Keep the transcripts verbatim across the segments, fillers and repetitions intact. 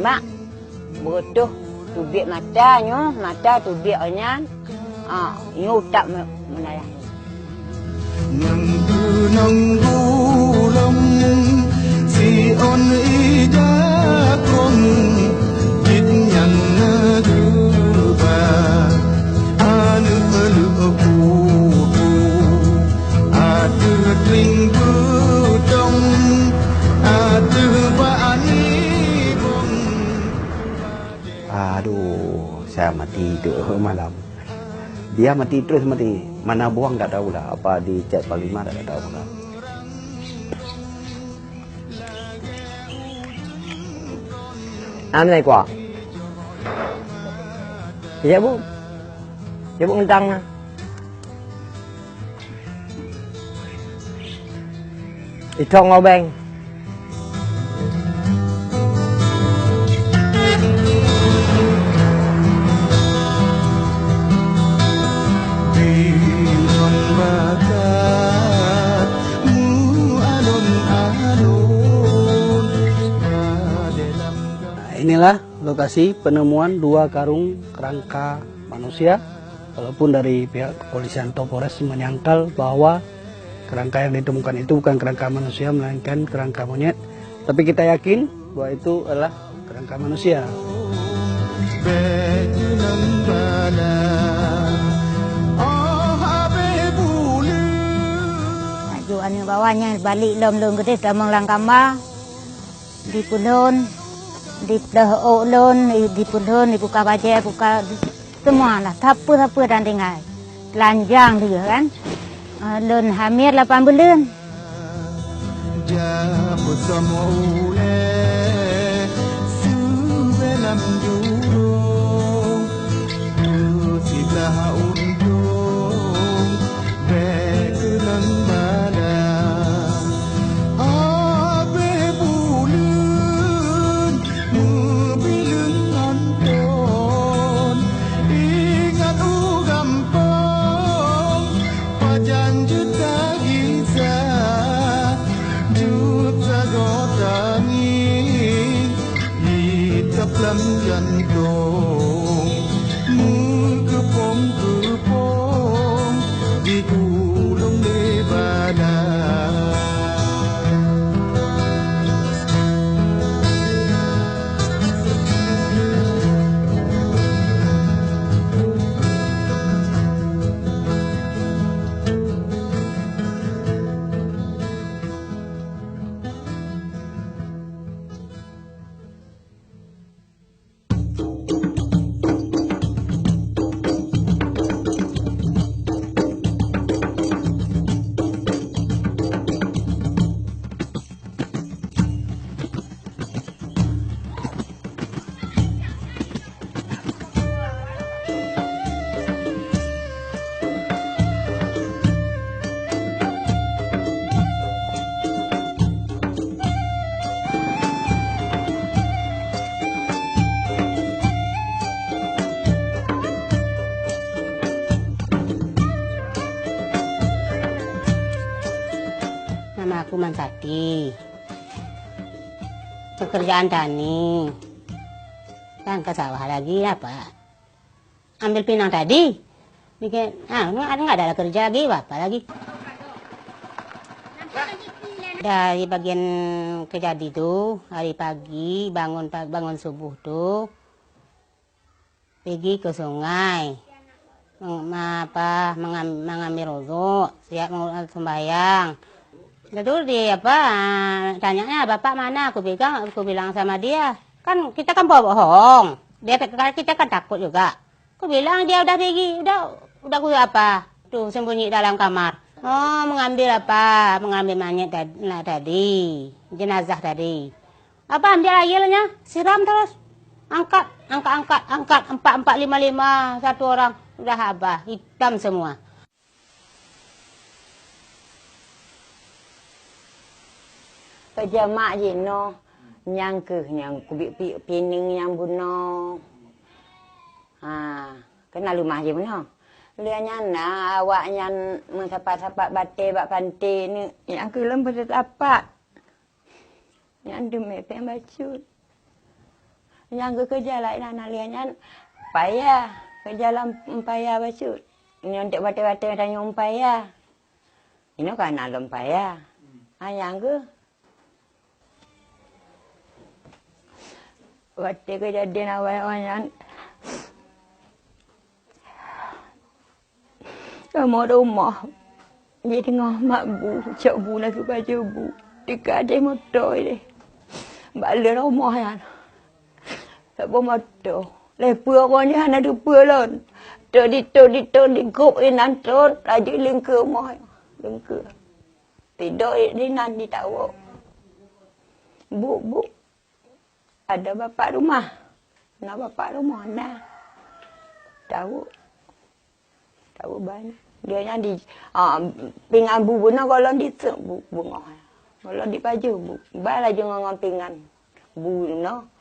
Mak, beureutoh teubiet mata nyoe, mata teubiet awaknyan, ah, nyoe utak me-, meunayah. Nyang keunong gulong siôn ija kong, jih nyang na geuba aneuk leueh kutu. Ateueh tring beutông, ateueh bak nibong. Aduh, saya mati tu malam. Dia mati terus mati. Mana buang tak tahulah. Apa dicek panglima tak tahulah. Am lai kuah. Ya bu. Ya bu ngentang na. Itong obeng. Inilah lokasi penemuan dua karung kerangka manusia. Walaupun dari pihak kepolisian atau Polres menyangkal bahwa kerangka yang ditemukan itu bukan kerangka manusia, melainkan kerangka monyet, tapi kita yakin bahwa itu adalah kerangka manusia. Aju aneuk bawa nyan balik lom lôn keudeh tamong lam kama. Dipeulhon, dipeulhon ôk lôn, dipeulhon, dibuka bajée, buka semua lah, sapeue-sapeue dan tinggai. Telanjang dia kan. Ah, lôn hamil lapan buleuen. Bèk keunong bala, abéh buleuen meubileung ngon thôn. Ingat u gampông, pajan jeuet tagisa, jeuet sagoe tangieng. Itap lam jantông, meukeupông-keupông, digulong lé bala. Nama aku Mansati. Pekerjaan tani. Dan ke sawah lagi lah, Pak. Ambil pinang tadi. Bikin, ah, nggak, nggak ada kerja lagi, apa lagi. Dari bagian kejadi tu, hari pagi, bangun pa-, bangun subuh tu, pigi ke sungai. Meng-, ma-, apa, mengam-, mengambil wudhu, siap mau sembahyang. Lalu dia, apa, tanyanya, "Bapak mana?" Aku bilang, aku bilang sama dia. Kan kita kan bohong. Dia, kita kan takut juga. Aku bilang dia udah pergi, udah, udah aku apa? Tuh sembunyi dalam kamar. Oh, mengambil apa? Mengambil mayat tad-, lah tadi, jenazah tadi. Apa ambil airnya, siram terus. Angkat, angkat, angkat, angkat. Empat, empat, lima, lima, satu orang. Udah abah, hitam semua. Pajamak jinoe, nyang keuh nyang kubiet pi-, pineung nyang bunoe. Ha, keunan leumah jih bunoe. Lheueh nyan na awak nyan meusapat-sapat batée bak panté ni, nyang keuh lom beuteusapat. Nyan teumé péng bacut. Nyang geukeureuja laén hana lé nyan paya, keureuja lam paya bacut. Nyoe enteuk batée-batée tanyoe paya. Inoe ka na lom paya. Hanya geuh. Watée keujadian awai-awai nyan, kamoe rumoh jiteungoh mak bu, cok bu na keu pajoh bu. Teuka deh moto deh. Bak le rumoh nyan. Saboh moto. Lé peue uroe nyan hana teupeue lôn. Todi, todi, todi, gop inan trot, laju lingkeue rumoh. Lingkeue. Tido inan di tawok. Bu, bu. Ada bapak rumah. Na bapak rumah, na. Tawok. Tawok ban. Dia nyan di, ah, pingan bu bunoe golom di bu, bungoh. Golom di pajoh bu. Ba laju ngon, ngon pingan. Bu bunoe.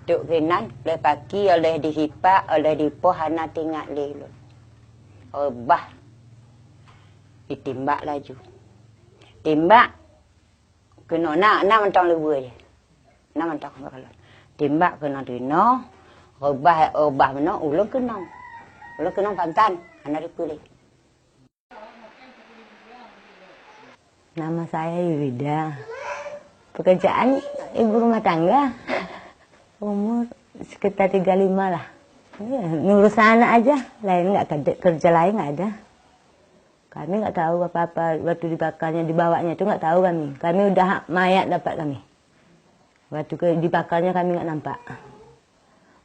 Trok keunan, lé paki, oleh dihipak, oleh dipoh, hana teuingat lé lôn. Reubah. Ditimbak laju. Timbak. Keunoe na, na mantong leubeue jih. Na mantong leubeue lôn. Timbak keunoe teunoe, reubah, reubah meunoe, ulôn keunong. Ulôn keunong pantan, hana teupeue lé. Nama saya Yurida. Pekerjaan ibu rumah tangga. Umur sekitar tiga lima lah. Ya, ngurus anak aja. Lain nggak kerja, kerja lain nggak ada. Kami nggak tahu apa-apa. Waktu dibakarnya, dibawanya itu nggak tahu kami. Kami udah mayat dapat kami. Waktu ke dibakarnya kami nggak nampak.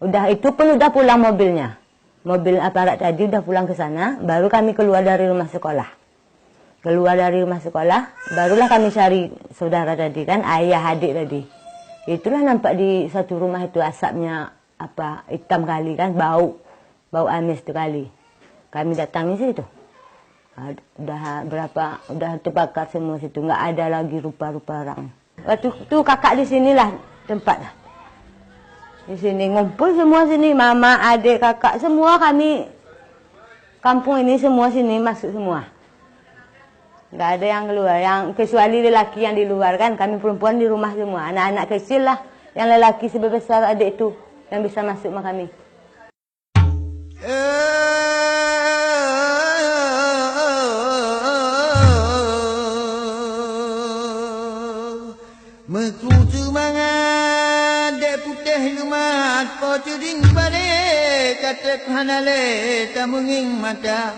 Udah itu pun udah pulang mobilnya. Mobil aparat tadi udah pulang ke sana, baru kami keluar dari rumah sekolah. Keluar dari rumah sekolah, barulah kami cari saudara tadi kan, ayah adik tadi. Itulah nampak di satu rumah itu asapnya apa, hitam kali kan, bau. Bau amis tu kali. Kami datang di situ. Ha, dah berapa, dah terbakar semua situ, nggak ada lagi rupa-rupa orang. Waktu tu kakak di sinilah tempat. Di sini ngumpul semua sini, mama, adik, kakak, semua kami kampung ini semua sini masuk semua. Nggak ada yang keluar, yang kecuali lelaki yang di luar kan, kami perempuan di rumah semua. Anak-anak kecil lah, yang lelaki sebesar adik tu yang bisa masuk sama kami. Meukutu mangat dek putéh geumat, po teudieng balé ka trép hana lé tameungieng mata.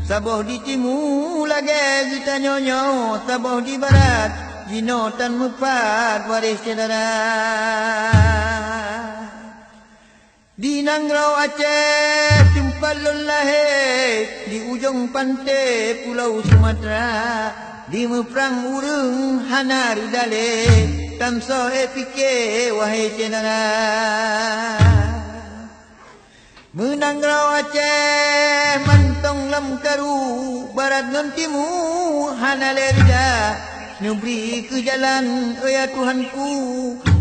Saboh di timu lagée geutanyoe nyoe, saboh di barat jinoe tan meupat waréh syedara. Di nanggroe Aceh teumpat lôn lahé, di ujong panté pulo Sumatra, di meuprang ureuëng hana reuda lé, tamsoe pike wahé syedara. Meunanggroe Aceh mantong lam karu, barat ngon timu hana lé reuda. Neubri keu jalan, oh ya Tuhanku,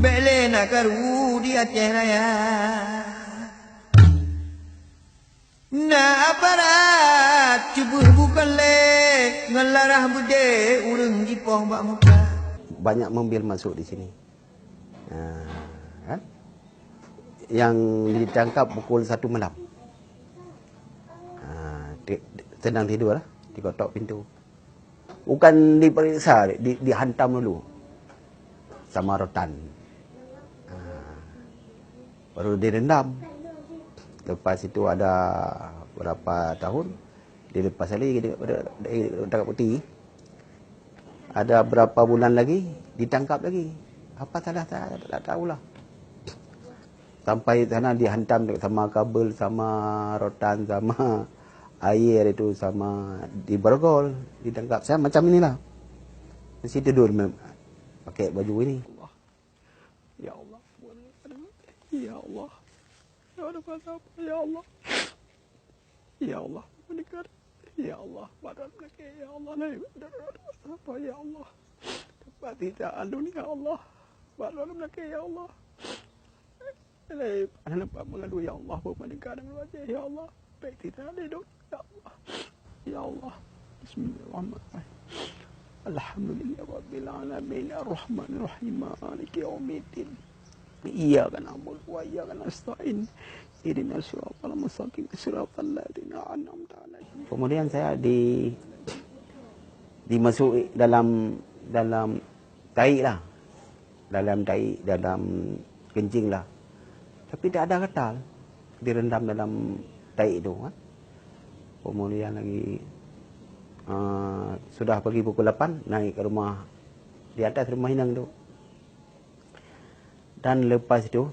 bék lé na karu di Aceh Raya. Na aparat cuboh bukon lé, ngon larah beudé ureuëng jipoh bak muka. Banyak mobil masuk di sini. Ah, kan? Yang ditangkap pukul satu malam. Ah, di-, sedang tidur lah, diketok pintu. Bukan diperiksa, di-, dihantam dulu sama rotan. Ha. Baru direndam. Lepas itu ada berapa tahun, dilepas lagi daripada, dari Tangkap Putih. Ada berapa bulan lagi, ditangkap lagi. Apa salah, saya tak tahulah. Sampai sana dihantam sama kabel, sama rotan, sama air itu, sama diborgol, ditangkap. Saya macam inilah. Mesti tidur mem-, pakai baju ini. Allah. Ya Allah. Ya Allah. Ya Allah. Ya Allah. Ya Allah. Ya Allah. Badan lagi. Ya Allah. Ya Allah. Tempat kita anu ni, ya Allah. Badan lagi, ya Allah. Ilai, aneuk nampak mengadu, ya Allah, peumandingka deungon wajah, ya Allah. Baik tidak ada hidup, ya Allah. Ya Allah. Bismillahirrahmanirrahim. Alhamdulillahirabbil alamin, arrahmanirrahim, maliki yaumiddin. Iyyaka na'budu wa iyyaka nasta'in. Ihdinas siratal mustaqim, siratal ladzina an'amta 'alaihim. Kemudian saya di, dimasuk dalam, dalam tahi lah. Dalam tahi, dalam kencing lah. Tapi tak ada gatal. Direndam dalam tahi tu, kan. Kemudian lagi, ah, sudah pagi pukul lapan, naik ke rumah, di atas rumah inong tu. Dan lepas itu,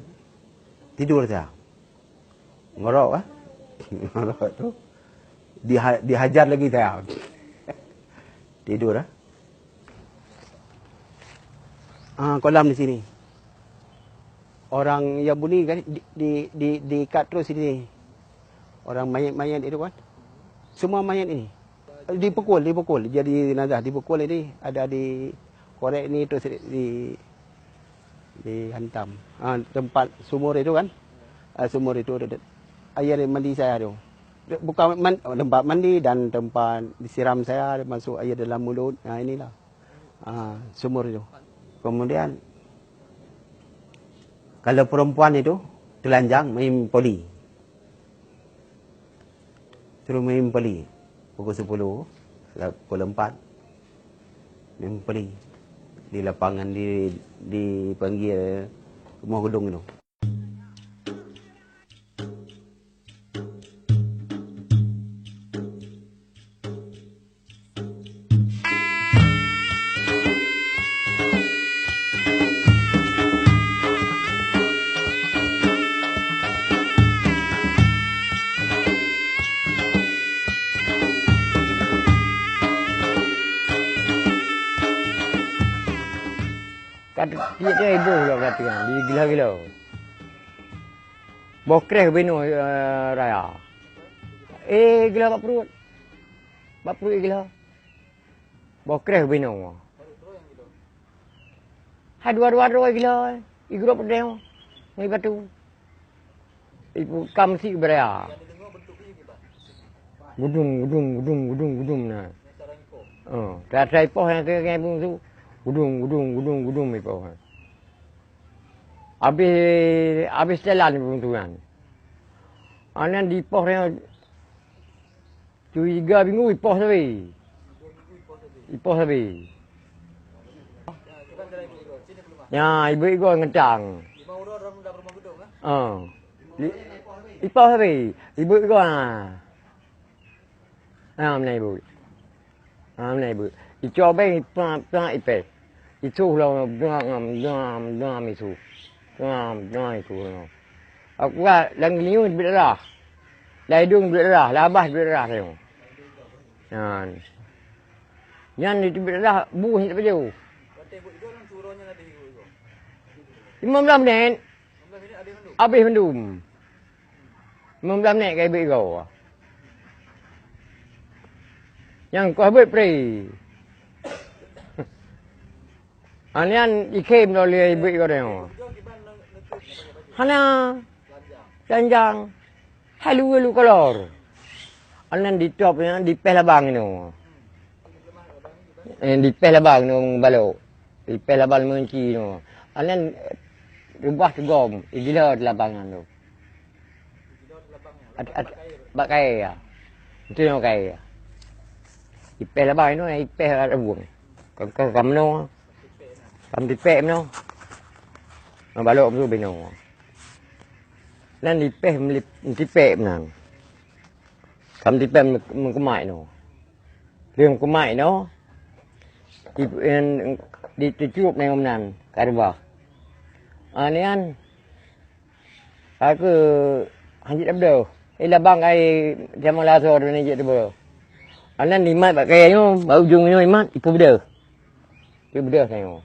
tidur saya. Ngorok, ah. Ngorok tu. Diha-, dihajar lagi saya. Tidur, ah. Ah, kolam di sini. Orang yang bunyi kan di, di, di, diikat terus sini. Orang mayat-mayat itu kan. Semua mayat ini. Dipukul, dipukul. Jadi jenazah dipukul ini, ada dikorek ini terus di, dihantam. Ah, tempat sumur itu kan. Ah, sumur itu ada air mandi saya tu. Bukan man-, tempat mandi dan tempat disiram saya, masuk air dalam mulut. Ah, inilah. Ah, sumur itu. Kemudian, kalau perempuan itu telanjang main voli. Suruh main voli. Pukul sepuluh, pukul empat. Main voli. Di lapangan di, dipanggil Rumah Gedung itu. Ka tiep-tiep iboh lom latihan, digila-gila. Boh kreh binoe, eh, raya. Eh, gila bak pruet. Bak pruet gila. Boh kreh binoe. Hai dua-dua droe gila, eh. Igrop deng. Ngi batu. Ibu kam si beraya. Gudung, gudung, gudung, gudung, gudung na. Oh, teuka ipoh nyang keu, keu bungsu. Gudung, gudung, gudung, gudung ipoh. Abéh, abéh setelan bungsu nyan. Anan dipoh nyang curiga bingung ipoh sabe. Ipoh sabe. Nya, ibu igo ngentang. Ah. Li-, ipoh sabe. Ibu igo, ah. Ah, meunan ibu. Ah, meunan ibu. Ico beng ipang, ipang ipeh. Itu lom dam, dam, dam itu. Dam, dam itu. Aku rasa lam geulinyueng teubiet darah. Lam idong teubiet darah, lam babah teubiet darah teuh. Nyan. Nyan teubiet darah, buih teubiet jauh. Lima belas menit. Abéh mandum. Limong blah minèt ka ibeuk igoe. Nyang koh beuet pri. Anian ikhem lom lé ibeuk igoe nyoe. Hana. Janjang. Halu-halu kolor. Anan ditop nyan dipéh labang inoe. Eh, dipéh labang inoe balok. Dipéh labang meunci inoe. Anan rubah teugom, igila di labang nyan tu. At-, at-, bak kayèe ya. Itu nyoe kayèe ya. Ipéh labang inoe, ipéh kat rebueng. Ka, ka, ka meunoe. Ka meutipék meunoe. Ngon balok meusu binoe. Nan ipéh meulip-, meutipék meunan. Ka meutipék meu-, meukumat inoe. Lheueh meukumat inoe, di, di, diteucup nyoe meunan, ka reubah. Ah, nyan, Ka keuh hanjeuet tabeudôh. Eh, labang kayèe jameun lasoe droeneuh jeuet tabeudôh. Anan imat bak kayèe nyoe, bak ujong nyoe imat, ipeubeudôh. Ipeubeudôh tanyoe.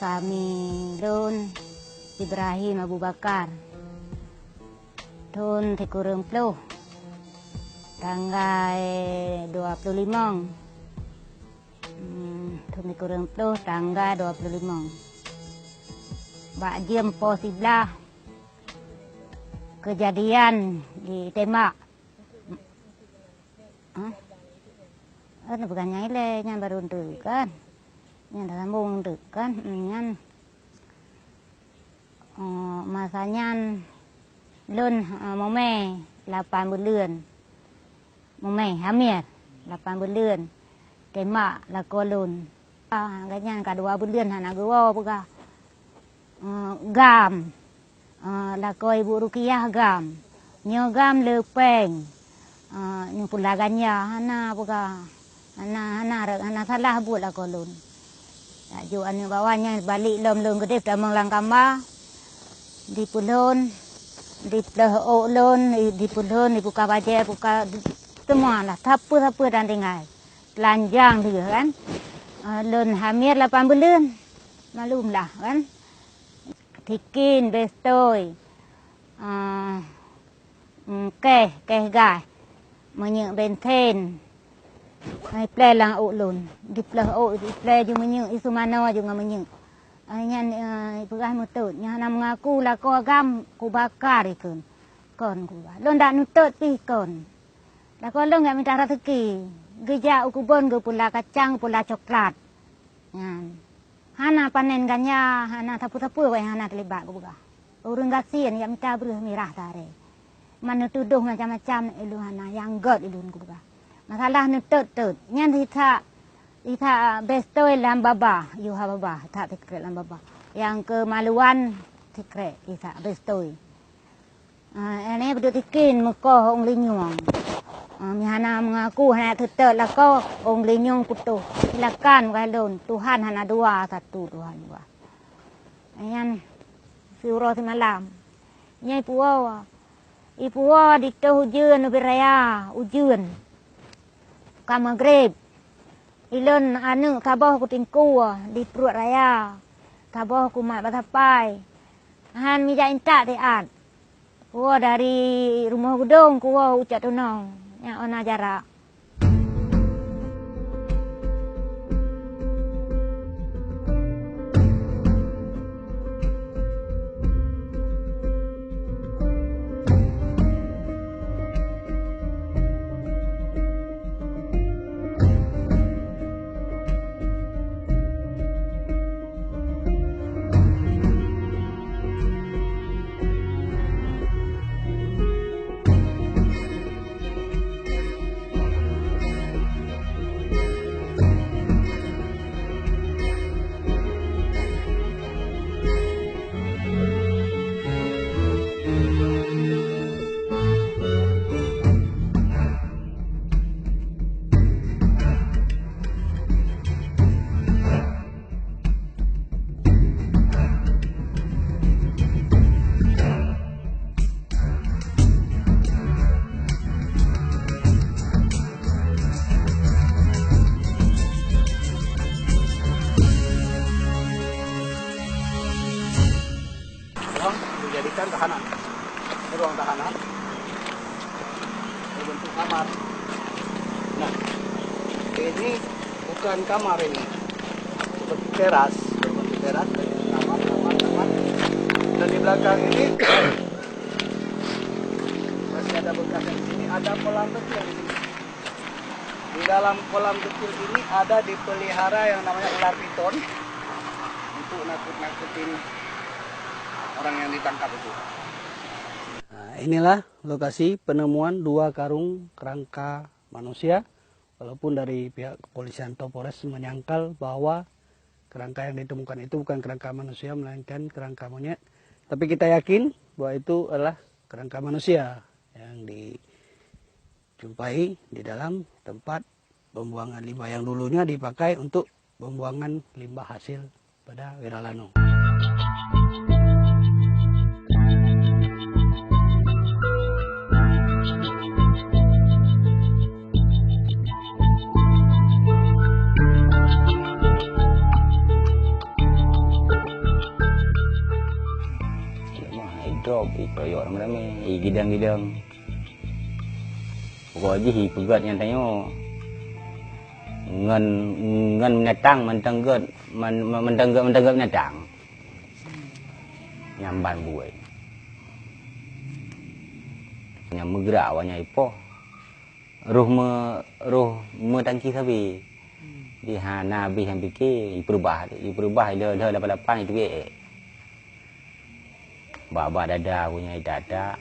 Kami lôn Ibrahim Abu Bakar, thôn sikureueng ploh, tanggai dua ploh limong. Hmm, thôn sikureueng ploh, tanggai dua ploh limong. Bak jeuem poh siblaih, keujadian jitembak. Hah? Kan bukan nyang ilée, nyan barô teuk kan. Nyan tasambong teuk kan. Nyan, eh, masa nyan lôn, eh, mumé lapan buleuen. Mumé hamil lapan buleuen. Tembak lakoe lôn. Ah, gobnyan ka dua buleuen hana geuwoe peugah. Eh, GAM. Eh, lakoe Ibu Rukiah GAM. Nyoe GAM le péng. Eh, nyoe pula ganja hana peugah. Hana, hana, hana salah buet lakoe lôn. Laju aneuk bak nyan balek lom lôn keudeh tamong lam kama. Dipeulhon, dipleh ôk lôn, dipeulhon, dibuka bajée, buka, semualah, sapeue-sapeue dan tinggai. Telanjang lheueh kan. Eh, lôn hamil lapan buleuen. Malumlah kan. Tikin, bestôi, ah, mm, kéh, kéh gaih, minyeuk bensin. Ipleh lam ôk lôn, dipleh ôk, ipleh ju minyeuk, isu manoe ju ngon minyeuk. Ai nyan, eh, peugah meutot, nyan hana meungaku lakoe GAM kubakar ikheun. Kon kubakar. Lôn dak neutot pih kon. Lakoe lôn jak mita raseuki. Geujak u keubon geupula kacang, geupula coklat. Nyan. Hana panen ganya, hana sapeue-sapeue wai hana teulibat geupeugah. Ureuëng gasien jak mita breueh mirah sare. Man neutudôh macam-macam ulôn hana, nyang gét ulôn geupeugah. Masalah neutot-tot, nyan sithak, sithak bestôi lam babah, yuha babah, that sikrek lam babah. Nyang keumaluan sikrek sithak bestôi. Ah, ini beudôh tikin meukoh ong linyueng. Ah, meuhana meungaku hana teutot lakoe ong linyueng putôh. Silakan bak lôn, Tuhan hana dua, satu Tuhan dua. Nyan siuroe simalam. Nyan ipuwoe, ipuwoe ditoh ujeuen ubit raya, ujeuen. Ka maghrib. Ilôn aneuk saboh kutingkue di pruet raya. Saboh kumat basapai. Han mijak intat siat. Kuwoe dari rumoh gudong kuwoe u Cot Tunong, nyan ona jarak. Ruang dijadikan tahanan. Ini ruang tahanan. Berbentuk kamar. Nah, ini bukan kamar ini. Seperti teras, berbentuk teras, kamar, kamar, kamar. Dan di belakang ini masih ada bekas yang di sini, ada kolam kecil di sini. Di dalam kolam kecil ini ada dipelihara yang namanya ular piton untuk nakut-nakutin orang yang ditangkap itu. Nah, inilah lokasi penemuan dua karung kerangka manusia. Walaupun dari pihak kepolisian atau Polres menyangkal bahwa kerangka yang ditemukan itu bukan kerangka manusia, melainkan kerangka monyet. Tapi kita yakin bahwa itu adalah kerangka manusia yang dijumpai di dalam tempat pembuangan limbah yang dulunya dipakai untuk pembuangan limbah hasil pada Wiralanu. Gidong-gidong. Pokok jih ipeugét nyang tanyoe ngon, ngon binatang mantong gét, man-, man-, mantong gét, mantong gét binatang. Nyang ban buet. Nyang meugerak awak nyan ipoh. Roh me-, roh meutangki sabe. Di hana habéh nyang pike, ipeurubah, ipeurubah ilheueh-lheueh lapan-lapan iteubiet. Bak-bak dada ku nyan itak-tak.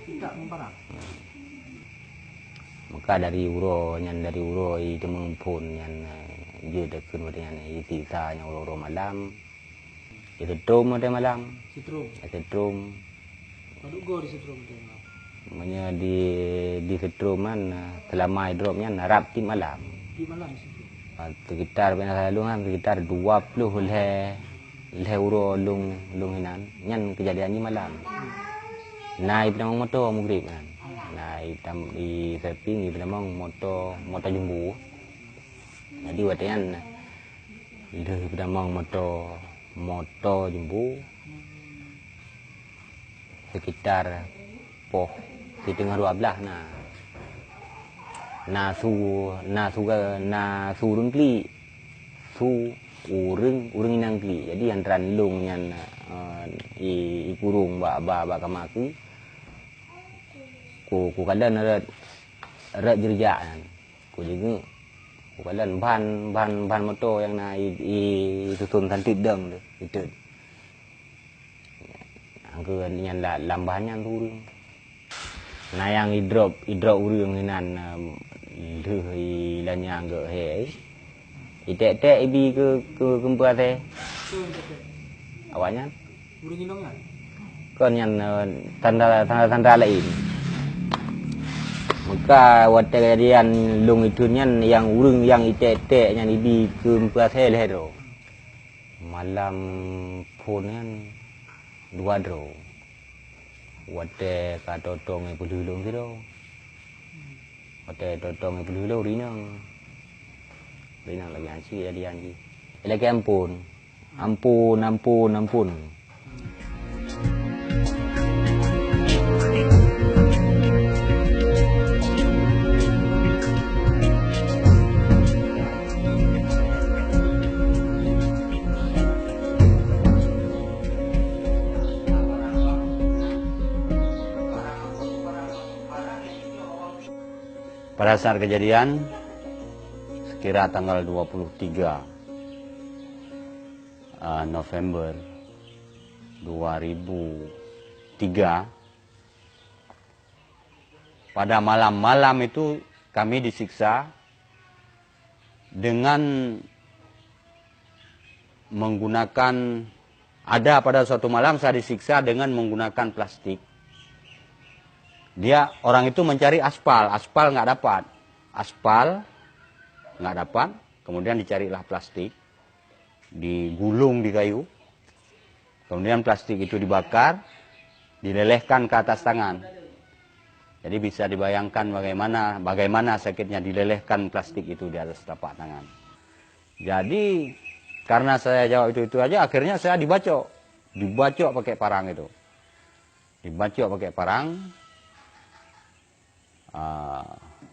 Maka dari uroe nyan, dari uroe i teumeung phon nyan, eh, jeuet takheun watèe nyan, i siksa nyan uroe-uroe malam. Disetrum watèe malam. Setrum. Disetrum. Padub goe disetrum watèe malam? Meunyoe di, disetrum nyan, seulama idrop nyan rab tiep malam. Tiep malam disetrum? Ah, sekitar, pernah lôn nyan sekitar dua ploh lhèe, lhèe uroe lôn, lôn hinan. Nyan keujadian jih malam. Na ipeutamong moto meugrib nyan. Na itam-, i samping ipeutamong moto, moto jumbo. Jadi watèe nyan, lheueh ipeutamong moto, moto jumbo, sekitar poh siteungoh dua blaih na. Na su, na su, na su ureueng klik. Su ureueng, ureueng inong klik. Jadi, antara lôn nyan, eh, i, ikurong bak, bak, bak kama keuh, ku, kukalon rot, rot jeurijak nyan. Kujeungeuk. Kukalon ban, ban, ban moto nyang na i, i, isuson santit dong tu, itot. Angkeu nyan la-, lam ban nyan tu ureueng. Na nyang idrop, idrop ureueng inan, em, lheueh i lanyang geuh he. Itek-tek ibi keu, keu, keu meupeue asèe. Awaknyan? Ureueng inong nyan? Kon nyan, eh, tanda, tanda, tanda laén. Meuka watèe kejadian lôn iteun nyan, nyang ureueng nyang itek-tek nyan ibi keu meupeue asèe lhèe droe. Malam phon nyan dua droe. Watèe ka toto ngon peulheuh lôn sidroe. Watèe toto ngon peulheuh lôn rinong. Rinong lagèe nyan cit kejadian jih. Ilakèe ampôn. Ampôn, ampôn, ampôn. Pada saat kejadian, sekira tanggal dua puluh tiga, eh, November dua ribu tiga, pada malam-malam itu kami disiksa dengan menggunakan, ada pada suatu malam saya disiksa dengan menggunakan plastik. Dia, orang itu mencari aspal, aspal nggak dapat. Aspal nggak dapat, kemudian dicarilah plastik, digulung di kayu, kemudian plastik itu dibakar, dilelehkan ke atas tangan. Jadi bisa dibayangkan bagaimana, bagaimana sakitnya dilelehkan plastik itu di atas telapak tangan. Jadi, karena saya jawab itu-itu aja, akhirnya saya dibacok. Dibacok pakai parang itu. Dibacok pakai parang, ah,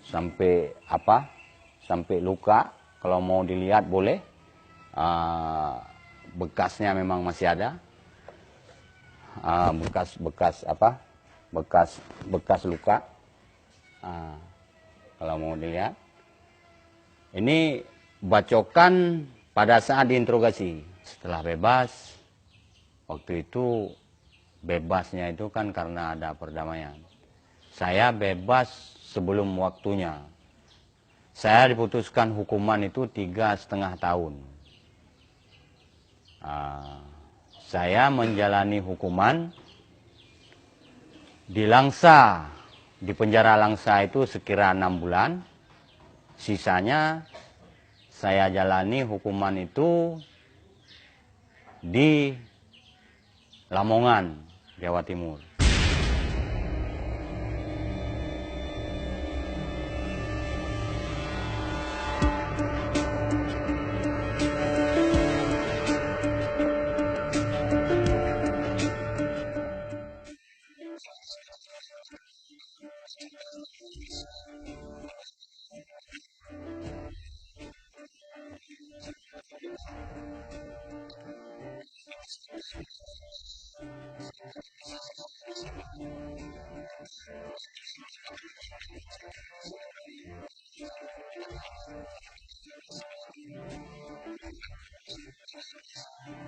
sampai apa? Sampai luka. Kalau mau dilihat boleh. Ah, bekasnya memang masih ada. Ah, bekas, bekas apa? Bekas, bekas luka. Ah, kalau mau dilihat. Ini bacokan pada saat diinterogasi. Setelah bebas, waktu itu bebasnya itu kan karena ada perdamaian. Saya bebas sebelum waktunya. Saya diputuskan hukuman itu tiga setengah tahun. Ah, saya menjalani hukuman di Langsa, di penjara Langsa itu sekira enam bulan. Sisanya saya jalani hukuman itu di Lamongan, Jawa Timur.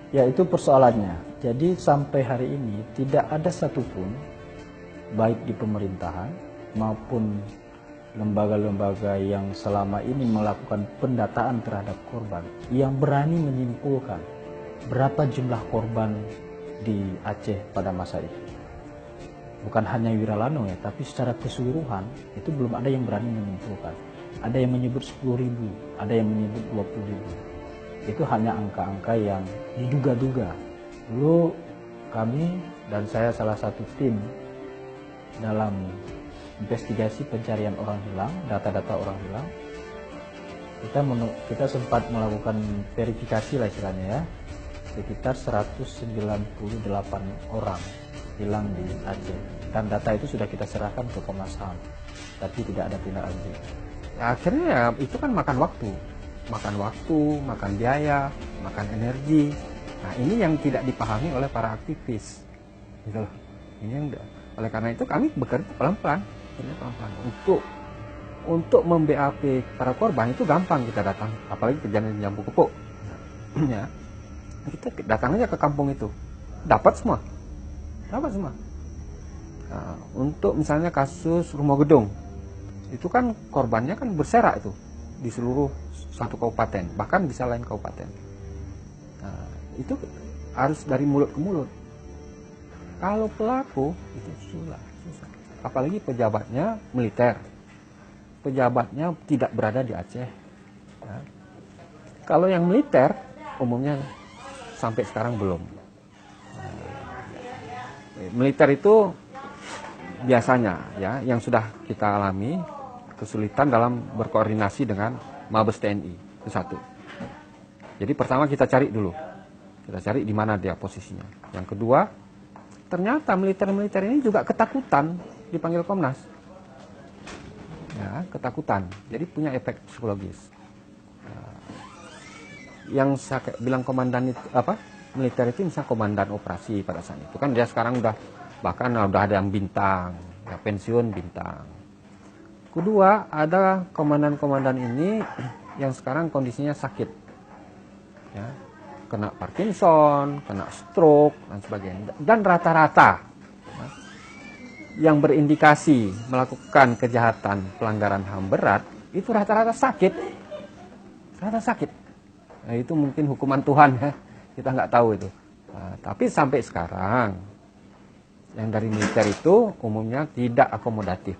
Ya, itu persoalannya. Jadi, sampai hari ini tidak ada satupun, baik di pemerintahan maupun lembaga-lembaga yang selama ini melakukan pendataan terhadap korban, yang berani menyimpulkan berapa jumlah korban di Aceh pada masa itu. Bukan hanya Wiralano ya, tapi secara keseluruhan itu belum ada yang berani menyimpulkan. Ada yang menyebut sepuluh ribu, ada yang menyebut dua puluh ribu. Itu hanya angka-angka yang diduga-duga. Dulu kami dan saya salah satu tim dalam investigasi pencarian orang hilang, data-data orang hilang. Kita menu-, kita sempat melakukan verifikasi lah istilahnya ya, sekitar seratus sembilan puluh delapan orang hilang di Aceh. Dan data itu sudah kita serahkan ke Komnas ham, tapi tidak ada tindak lanjut. Ya, akhirnya ya, itu kan makan waktu. Makan waktu, makan biaya, makan energi. Nah, ini yang tidak dipahami oleh para aktivis. Gitu loh. Ini yang, oleh karena itu kami bekerja pelan-pelan, bekerja pelan-pelan untuk, untuk mem-B A P para korban itu gampang kita datang, apalagi kejadian Jambu Kepok. Ya. Kita datang aja ke kampung itu. Dapat semua. Dapat semua. Nah, untuk misalnya kasus Rumah Gedung, itu kan korbannya kan berserak itu di seluruh satu kabupaten, bahkan bisa lain kabupaten. Nah, itu harus dari mulut ke mulut. Kalau pelaku itu susah, susah. Apalagi pejabatnya militer. Pejabatnya tidak berada di Aceh. Ya. Kalau yang militer umumnya sampai sekarang belum. Militer itu biasanya ya yang sudah kita alami kesulitan dalam berkoordinasi dengan Mabes T N I. Itu satu. Jadi pertama kita cari dulu. Kita cari di mana dia posisinya. Yang kedua, ternyata militer-militer ini juga ketakutan dipanggil Komnas. Ya, ketakutan. Jadi punya efek psikologis. Nah, yang saya bilang komandan itu apa? Militer itu misalnya komandan operasi pada saat itu kan dia sekarang udah bahkan udah ada yang bintang, ya pensiun bintang. Kedua, ada komandan-komandan ini yang sekarang kondisinya sakit. Ya, kena Parkinson, kena stroke dan sebagainya. Dan rata-rata ya, yang berindikasi melakukan kejahatan pelanggaran ham berat itu rata-rata sakit. Rata sakit. Nah, itu mungkin hukuman Tuhan ya. Kita nggak tahu itu. Nah, tapi sampai sekarang yang dari militer itu umumnya tidak akomodatif,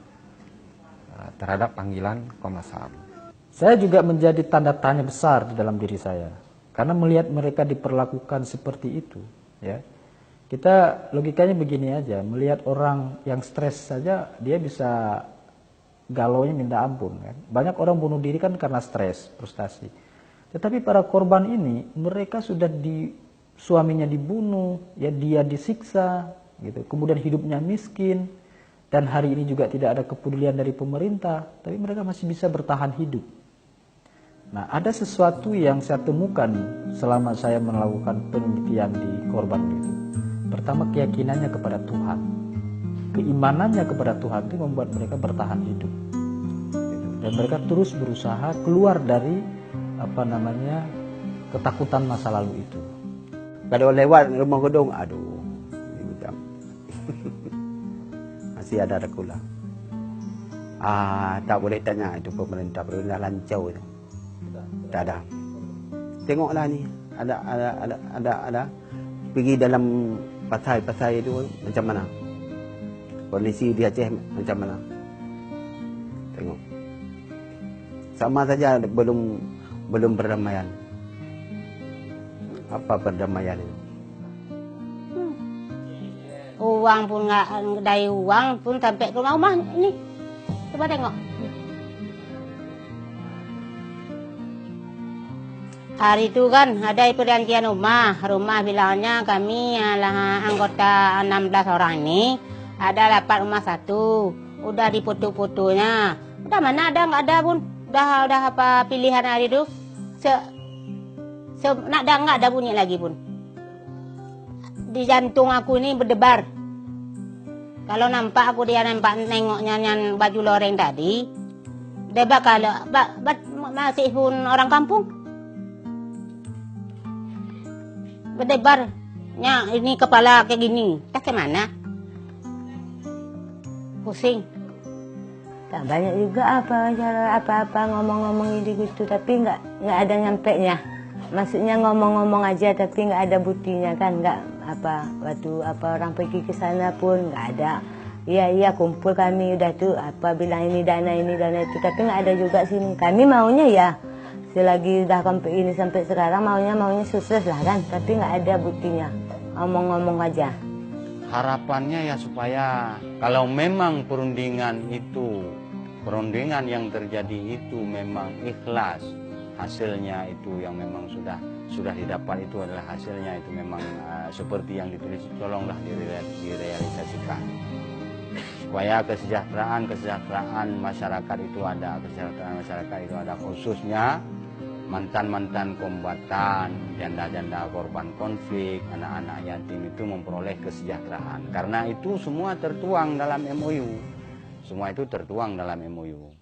eh, terhadap panggilan Komnas ham. Saya juga menjadi tanda tanya besar di dalam diri saya karena melihat mereka diperlakukan seperti itu, ya. Kita logikanya begini aja, melihat orang yang stres saja dia bisa galonya minta ampun kan. Banyak orang bunuh diri kan karena stres, frustasi. Tetapi para korban ini mereka sudah di suaminya dibunuh, ya dia disiksa, gitu. Kemudian hidupnya miskin dan hari ini juga tidak ada kepedulian dari pemerintah, tapi mereka masih bisa bertahan hidup. Nah, ada sesuatu yang saya temukan selama saya melakukan penelitian di korban itu. Pertama, keyakinannya kepada Tuhan. Keimanannya kepada Tuhan itu membuat mereka bertahan hidup. Dan mereka terus berusaha keluar dari apa namanya ketakutan masa lalu itu. Kalau lewat Rumah Gedung, aduh, ini macam masih ada sekolah. Ah, tak boleh tanya itu pemerintah, pemerintah lancau itu. Tak ada. Tengoklah ni, ada ada ada ada ada pergi dalam pasai-pasai itu macam mana? Kondisi di Aceh macam mana? Tengok. Sama saja belum belum perdamaian. Apa perdamaian itu? Uang pun nggak, dari uang pun sampai ke rumah-rumah ni. Coba tengok. Hari tu kan ada perjanjian rumah. Rumah bilangnya kami adalah anggota enam belas orang ini ada dapat rumah satu. Udah difoto-fotonya. Udah mana ada nggak ada pun. Udah udah apa pilihan hari tu. Se, se nak dah nggak ada bunyi lagi pun. Di jantung aku ini berdebar. Kalau nampak aku dia nampak nengoknya nyan baju loreng tadi, dia bakal bak, bak, masih pun orang kampung. Berdebar. Nyak, ini kepala kayak gini. Entah ke mana. Pusing. Tak banyak juga apa cara apa-apa ngomong-ngomong ini gitu, tapi nggak nggak ada nyampenya. Maksudnya ngomong-ngomong aja tapi nggak ada buktinya kan, nggak apa, waktu apa orang pergi ke sana pun nggak ada. Iya, iya, kumpul kami udah tu apa bilang ini dana, ini dana itu, tapi nggak ada juga sini. Kami maunya ya, selagi udah sampai ini sampai sekarang maunya maunya sukses lah kan, tapi nggak ada buktinya, ngomong-ngomong aja. Harapannya ya supaya kalau memang perundingan itu, perundingan yang terjadi itu memang ikhlas, hasilnya itu yang memang sudah sudah didapat itu adalah hasilnya itu memang, ah, seperti yang ditulis, tolonglah direa-, direalisasikan. Supaya kesejahteraan, kesejahteraan masyarakat itu ada, kesejahteraan masyarakat itu ada, khususnya mantan-mantan kombatan, janda-janda korban konflik, anak-anak yatim itu memperoleh kesejahteraan. Karena itu semua tertuang dalam M O U. Semua itu tertuang dalam M O U.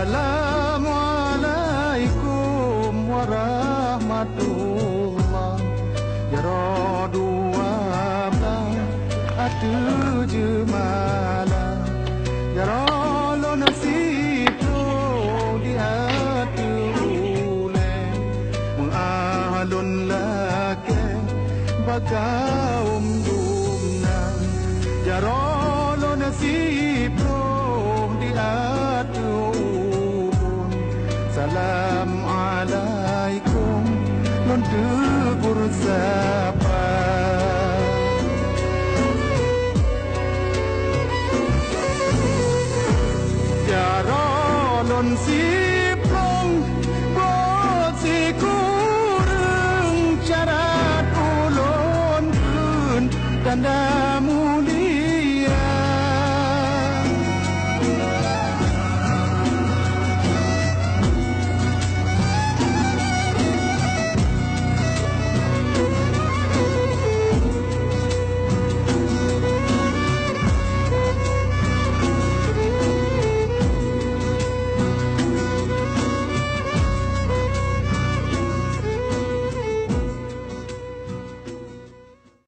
Assalamualaikum warahmatullah. Jaroe dua blah ateueh jeumala. Jaroe lôn siploh di ateueh ulée. Meuah lôn lakée bak kawöm dumnan. Jaroe lôn siploh di ateueh ubon. Salam alaikum lôn teugor sapa. Jaroe lôn siploh bot sikureueng syarat ulôn kheun tanda